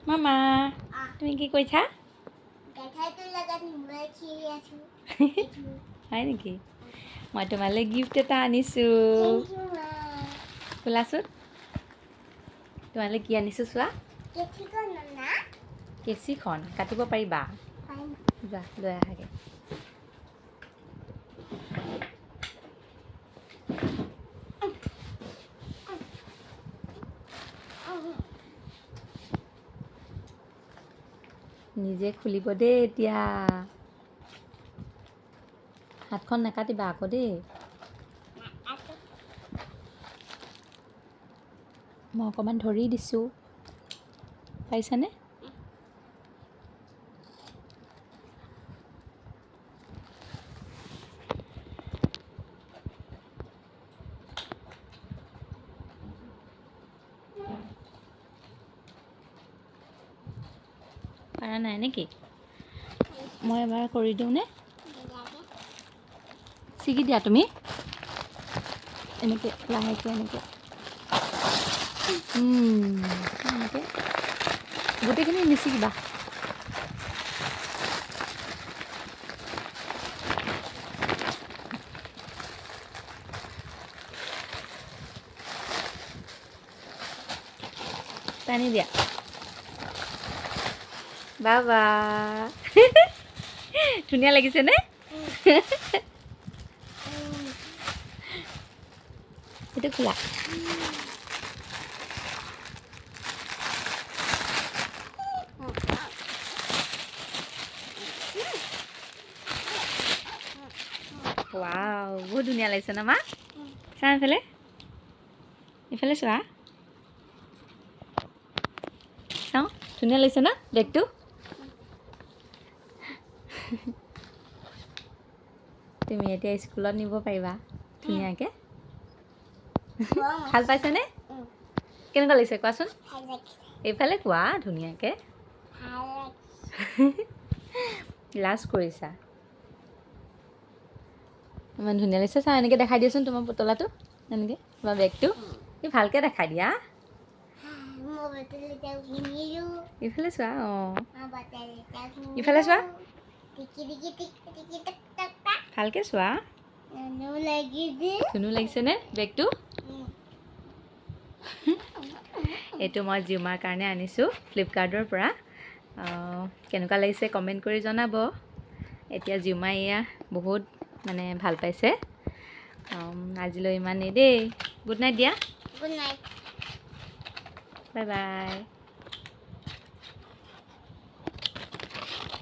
মামা, তুমি কি কৈছা? গাধাটোৰ লগত মোবাইল খেলি আছো। হয় নেকি? মই তোমালৈ গিফ্ট এটা আনিছোঁ। Thank U মা। খোলাচোন, তোমালৈ কি আনিছোঁ চোৱা। কেঁচিখন না? কেঁচিখন কাটিব পাৰিবা? পাৰিম। যোৱা, লৈ আহাগৈ। নিজে খুলিব দেই এতিয়া। হাতখন নাকাটিবা আকৌ দেই। নাকাটো। মই অকণমান ধৰি দিছোঁ, পাৰিছানে? পাৰা নাই নেকি? মই এবাৰ কৰি দিওঁনে? নালাগে। ছিগি দিয়া তুমি, এনেকৈ লাহেকৈ, এনেকৈ, এনেকৈ গোটেইখিনি নিছিগিবা। টানি দিয়া। বাবা, ধুনীয়া লাগিছেনে? এইটো খোলা। ৱাও, বহুত ধুনীয়া লাগিছে ন মা? চা এইফালে, এইফালে চোৱা। চাওঁ, ধুনীয়া লাগিছে ন বেগটো? তুমি এতিয়া স্কুলত নিব পাৰিবা ধুনীয়াকৈ। ভাল পাইছানে? কেনেকুৱা লাগিছে কোৱাচোন। ভাল লাগিছে। এইফালে কোৱা ধুনীয়াকৈ। ভাল লাগিছে। লাজ কৰিছা। ইমান ধুনীয়া লাগিছে। চা, এনেকৈ দেখাই দিয়াচোন তোমাৰ পুতলাটো, এনেকৈ তোমাৰ বেগটো। এই ভালকৈ দেখাই দিয়া। মই বটল এটা কিনিলোঁ। ইফালে চোৱা, অঁ। মই বটল এটা ইফালে চোৱা। টিকি টিকি টিক টিকি টক টক টাক। ভালকৈ চোৱা। ধুনু লাগিছে। ধুনু লাগিছেনে বেগটো? এইটো মই জিউমাৰ কাৰণে আনিছোঁ ফ্লিপকাৰ্টৰ পৰা। কেনেকুৱা লাগিছে কমেণ্ট কৰি জনাব। এতিয়া জিউমাই এয়া বহুত মানে ভাল পাইছে। আজিলৈ ইমানেই দেই। গুড নাইট দিয়া। Good night. Bye bye.